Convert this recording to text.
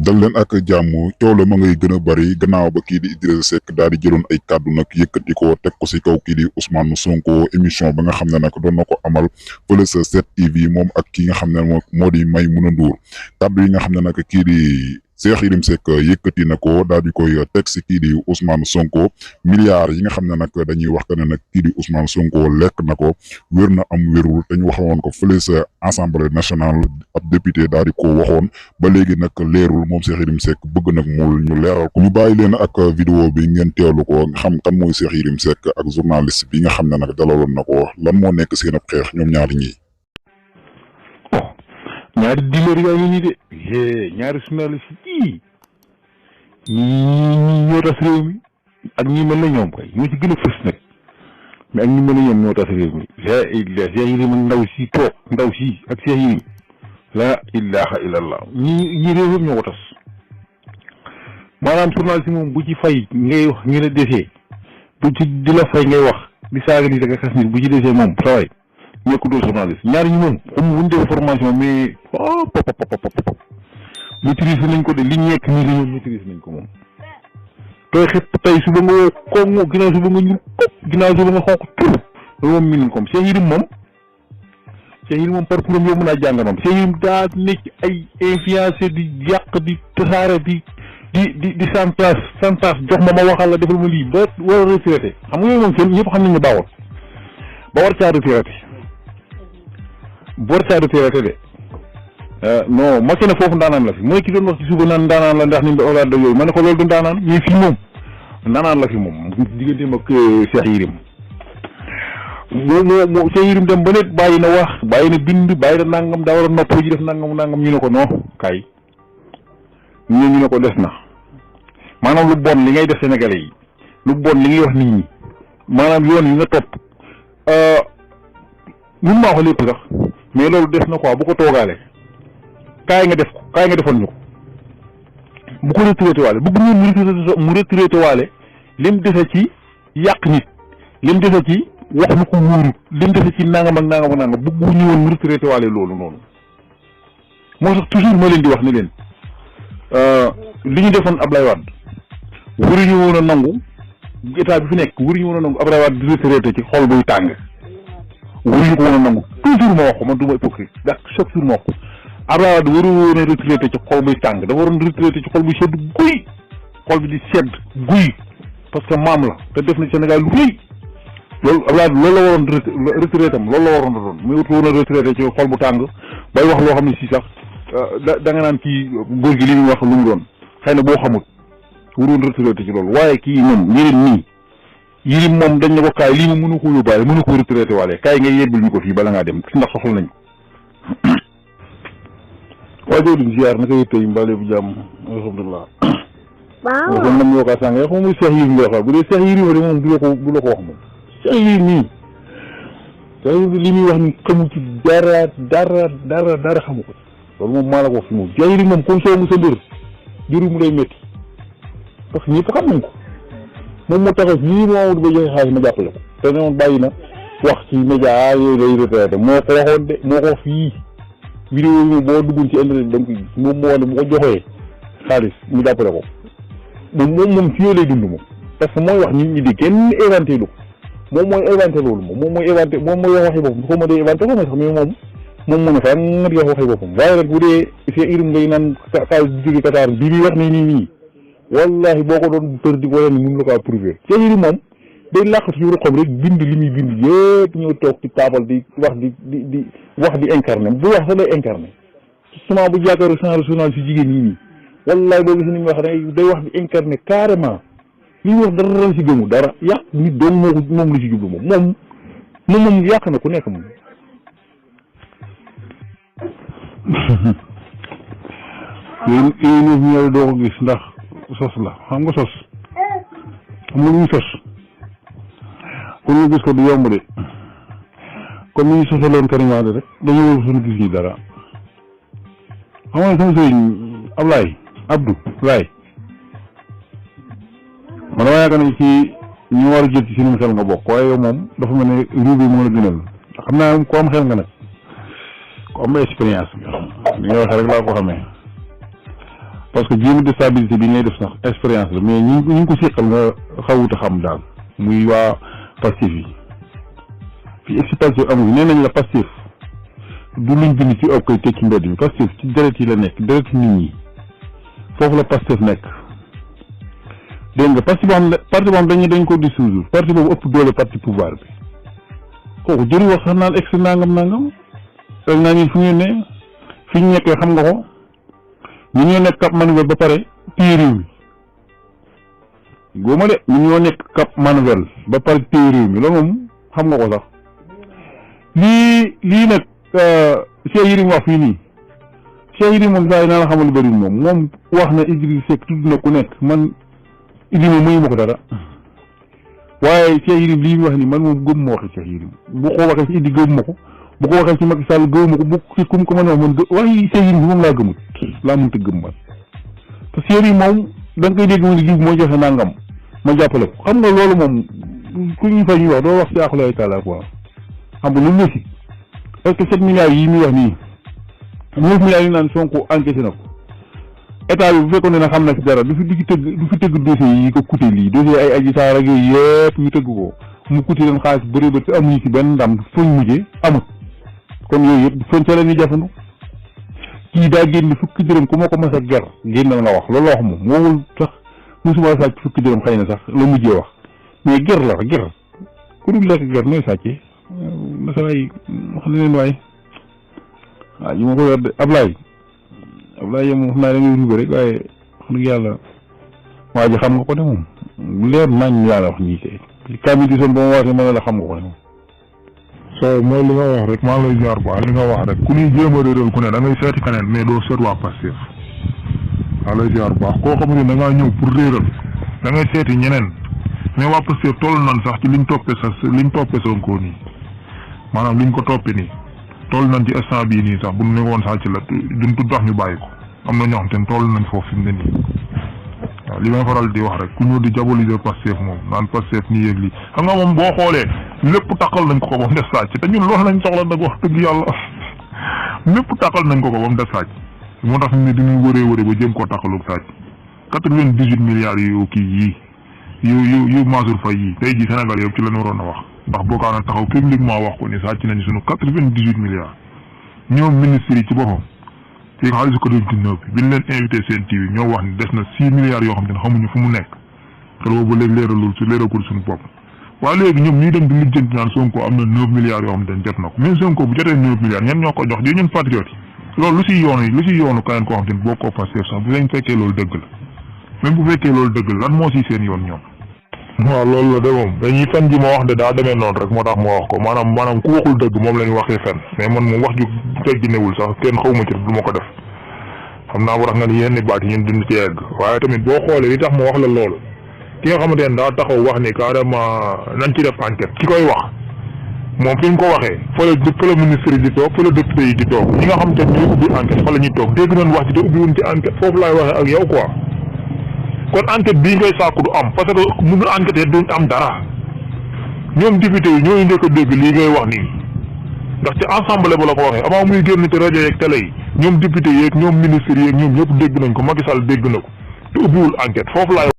dal leen ak jàmm coow la ma ngay gën a bari gannaaw ba kii di Idrissa Seck daal di jëloon ay kàddu nag yëkkati ko teg ko si kaw kii di Ousmane Sonko émission ba nga xam ne nag doon na ko amal fële sa 7TV moom ak ki nga xam ne moo di Maimouna Ndour kàddu yi nga xam ne nag kii di Cheikh Yérim Seck yëkkati na ko daal di koy teg si kii di Ousmane Sonko milliards yi nga xam ne nag dañuy wax que ne nag kii di Ousmane Sonko lekk na ko wér na am wérul te ñu waxoon ko fële sa assemblée nationale ab député daal di ko waxoon ba léegi nag leerul moom Cheikh Yérim Seck bëgg nag mu ñu leeral ko ñu bàyyi leen ak vidéo bi ngeen teewlu ko nga xam kan mooy Cheikh Yérim Seck ak journaliste bi nga xam ne nag dalaloon na ko lan moo nekk seen ab xeex ñoom ñaari ñii. ñaari dealer yaa ngi nii de ñaari journaliste yii ñii ñoo tas réew mi ak ñi mel na ñoom kay ñoo ci gën a fës nag mais ak ñi mel na ñoom ñoo tas réew mi Cheikh Yérim ak ndaw si toog ndaw si ak Cheikh Yérim la ilaha illallah ñi réew yëpp ñoo ko tas maanaam journaliste moom bu ci fay ngay wax ñu la desee bu ci di la fay ngay wax di saaga nit ak xas nit bu ci desee moom saway nekkul journaliste ñaar ñi moom comme bu ñu def formation mais maîtrise nañ ko de li ñu nekk nii la ñoom maîtrise nañ ko moom tooy xëpp tey suba nga woo koŋŋ ginnaaw suba nga ñuul kopp ginnaaw suba nga xonq tur loolu moom miin comme Cheikh Yérim moom parcours am yow mën naa jàng moom Cheikh Yérim daa nekk ay influencé di yàq di tasaare di santas jox ma waxal la defal ma lii ba war a retraité xam nga yooyu moom seen ñëpp xam nañ ne baaxul ba war caa retraité de non Macky na foofu ndaanaan la fi mooy ki doon wax ci suba naan ndaanaan la ndax ni mu olaat da yooyu ma ne ko loolu du ndaanaan mais fii moom ndaanaan la fi moom digganteem ak Cheikh Yérim moo Cheikh Yérim dem ba ne bàyyi na wax bàyyi na bind bàyyi na nangam daa war a noppoo ji def nangam ñu ne ko non kay ñu ne ko des na maanaam lu bon li ngay def Sénégalais yi lu bon li ngay wax nit ñi maanaam yoon yi nga topp mun maa wax lépp sax mais loolu des na quoi bu ko toogaale kaay nga def ko kaay nga defoon ñu ko bu ko retraité waale bëgg ñun mu retraité waale lim dese ci yàq nit lim dese ci wax lu ko wóorut lim dese ci nangam ak nangam ak nangam bëgg ñu woon mu retraité waale loolu noonu moo tax toujours ma leen di wax ni leen li ñu defoon Ablaye Wade waruñu woon a nangu état bi fi nekk waruñu woon a nangu Ablaye Wade di retraité ci xol buy tàng waruñu ko woon a nangu toujours ma wax ko man du ma hypocrite ndax chaque jour ma wax ko Abdoulaye Wade waru woon a retraité ci xol buy tàng da waroon retraité ci xol buy sedd guy xol bi di sedd guy parce que maam la te def na Sénégal lu rëy loolu Abdoulaye Wade loolu la waroon retraité am loolu la waroon a doon muy wut woon a retraité ci xol bu tàng bay wax loo xam ne si sax da nga naan kii góor gi li muy wax lu mu doon xëy na boo xamut waroon retraité ci loolu waaye kii moom Yérim nii Yérim moom dañ ne ko kaay lii moom mënu ko yóbbaale mënu ko retraité waale kaay ngay yebbil ñu ko fii bala ngaa dem ndax soxla nañ waaye doo duñ ziar naka yëttey mbale bu jàmm alhamdulilah waaw kon nam yookaa sànga xam muy Cheikh Yérim nga wax bu dee Cheikh Yérim de moom du la ko wax moom Cheikh Yérim nii Cheikh Yérim li muy wax ni xamu ci dara xamu ko loolu moom maa la ko wax fi moom Cheikh Yérim moom comme soo mu sa mbër jëru mu lay métti parce que ñëpp xam nañ ko moom moo taxaw lii moo ba joxe xaalis ma jàppale ko te noonu bàyyi na wax ci média yooyu lay retraité moo ko waxoon de moo ko wax fii vidéo yi boo duggoon ci internet da nga koy gis moom moo ne bu ko joxee xaalis mu jàppale ko moom ci yooyu lay dund moom parce que mooy wax ñi di kenn inventé lu moom mooy inventé loolu moom mooy inventé moom mooy wax waxi boppam xaw ma day inventé ko ma sax mais moom mën a fa nga di wax waxi boppam waaye rek bu dee Cheikh Yérim ngay naan xaalis di jóge Qatar bii muy wax nii wallahi boo ko doon tër di ko wane ni mun la ko approuvé Cheikh Yérim moom day làqatu ci roxam rek bind li muy bind yëpp ñëw toog ci taabal di wax di wax di incarné bu wax sax day incarné suma bu jàkkaaru genre journal si jigéen ñi nii wallahi boo gis ni mu wax day wax di incarné carrément li mu wax dara ran si gëmu dara yàq nit doom moom la si jublu moom yàq na ku nekk moom yooyu ñëw doo ko gis ndax sos la xam nga sos xam nga lu ñu sos pour ñu gis ko du yomb de comme ni ñu sosaloon Karim Wade rek dañu war suñu gis ñi dara xam nga sama sëriñ Abdou Laye man dama yaakaar ne ci ñu war a jël ci suñu xel nga bokk waaye yow moom dafa mel ne réew bi moo la gënal xam naa ko am xel nga nag ko am expérience li nga waxee rek laa ko xamee parce que jéem a déstabilité bi ngay def sax expérience la mais ñi ngi ko seqal nga xawuta xam daal muy waa Pastef yi fii excitation amul nee nañ la Pastef du luñ bind ci aw koy teg ci mbedd bi Pastef ci deret yi la nekk deret nit ñi foofu la Pastef nekk dégg nga parti boo xam ne dañ ko dissoudre parti boobu ëpp doole parti pouvoir bi kooku jëru wax sax naan ex nangam rek naa ñun fu ngeen ne fi ñu nekkee xam nga ko ñu ñoo nekk Cap Manuel ba pare téye réew mi góoma de ñu ñoo nekk Cap Manuel ba pare téye réew mi loolu moom xam nga ko sax lii nag Cheikh Yérim wax fii nii Cheikh Yérim moom saa yi naa la xamal lu bëri moom wax na Idriss Seck tudd na ku nekk man Idriss muyu ma ko dara waaye Cheikh Yérim lii wax ni man moom gëm ma waxi Cheikh Yérim bu ko waxee ci Idriss gëm ma ko bu ko waxee ci Macky Sall gëm ma ko bu ci kum ko mën a wax man waaye Cheikh Yérim bi moom laa gëmut laa mënta gëm man parce que Cheikh Yérim moom da nga koy dégg mu ne jiw moo joxe nangam ma jàppale ko xam nga loolu moom ku ñu fa ñuy wax doo wax ci akulaay taala quoi xam nga lu mu si parce que 7 milliards yi muy wax nii 9 milliards yi naan Sonko encaissé na ko état bi bu fekkoon ne na xam na si dara du fi tëgg dossier yi ko coûté lii dossier ay Adji Sarr ak yooyu yëpp ñu tëgg ko mu coûté leen xaalis bëri ba te amuñu ci benn ndam fuñ mujjee amut kon yooyu yëpp foñ ca la ñuy jafandu kii daa génn fukki dërëm ku ma ko mas a ger génnal nga wax loolu la wax moom moomul sax musuma sàcc fukki dërëm xëy na sax la mujjee wax mais ger la ger ku dul lekk ger nooy sàccee na sa waay wax na leen waay waaw yi ma ko yor de Ablaye yow moom xam naa da ngay ruube rek waaye wax dëgg yàlla waa ji xam nga ko de moom leer nañ laa la wax ñii kay kami di son ba ma waatee mën na la xam nga ko de moom so mooy li nga wax rek maa ngi lay ziar bu li nga wax rek ku ñuy jéem a réeral ku ne da ngay seeti keneen mais doo seet waa Pastef maa lay ziar bu baax koo xam ne da ngaa ñëw pour réeral da ngay seeti ñeneen mais waa Pastef toll nañ sax ci liñ toppee Sonko nii maanaam liñ ko toppee nii toll nañ ci instant bii nii sax bu ñu nekkoon sax ci la duñ tudd tax ñu bàyyi ko am na ñoo xam te ne toll nañ foofu fi mu ne nii waaw li may faral di wax rek ku ñëw di diaboliser Pastef moom naan Pastef nii yëg lii xam nga moom boo xoolee lépp takkal nañ ko ba mu des sàcc te ñun loolu lañ soxla nag wax dëgg yàlla lépp takkal nañ ko ba mu des sàcc moo tax ñu ne dañuy wëree ba jëm koo takkalug sàcc 98 milliards yu kii yii yu Mansour Faye yii tey jii Sénégal yëpp ci lañ waroon a wax ndax bokkaa na taxaw publiquement wax ko ni sàcc nañ sunu 98 milliards ñoom ministres yi ci boppam ci xaalisu Covid-19 bi ñu leen invité seen TV ñoo wax ni des na 6 milliards yoo xam te ne xamuñu fu mu nekk te boobu léegi leeragul suñu bopp waaye léegi ñoom ñuy dem di lijjanti naan Sonko am na 9 milliards yoo xam te ne jot na ko même Sonko bu jotee 9 milliards ñen ñoo ko jox di ñun patriotes yi loolu lu si yoonu keneen koo xam te ne boo ko Pastef sax bu fekkee loolu dëgg la même bu fekkee loolu dëgg la lan moo si seen yoon ñoom. waaw loolu la de moom dañuy fen ji ma wax de daa demee noonu rek moo tax ma wax ko maanaam ku waxul dëgg moom la ñu waxee fen mais man moom wax ju teggi newul sax kenn xaw ma ci du ma ko def xam naa war nga ni yenn baat yi ñun dund ci yegg waaye tamit boo xoolee li tax ma wax la loolu ki nga xamante ne daa taxaw wax ni carrément nañ ci def enquête ki koy wax moom fi mu ko waxee fa la ministre yi di toog fa la député yi di toog ñi nga xamante ne ñuy ubbi enquête fa la ñuy toog dégg nañ wax ci te ubbi wuñ ci enquête foofu laay waxee ak yow quoi kon enquête bii ngay sàkku du am parce que mënul enquête duñ am dara ñoom député yi ñooy njëkk a dégg lii ngay wax nii ndax ci ensemble ba la ko waxee avant muy génn ci rajo yeeg télé yi ñoom député yeeg ñoom ministres yeeg ñoom ñëpp dégg nañ ko Macky Sall dégg na ko te ubbiwul enquête foofu laay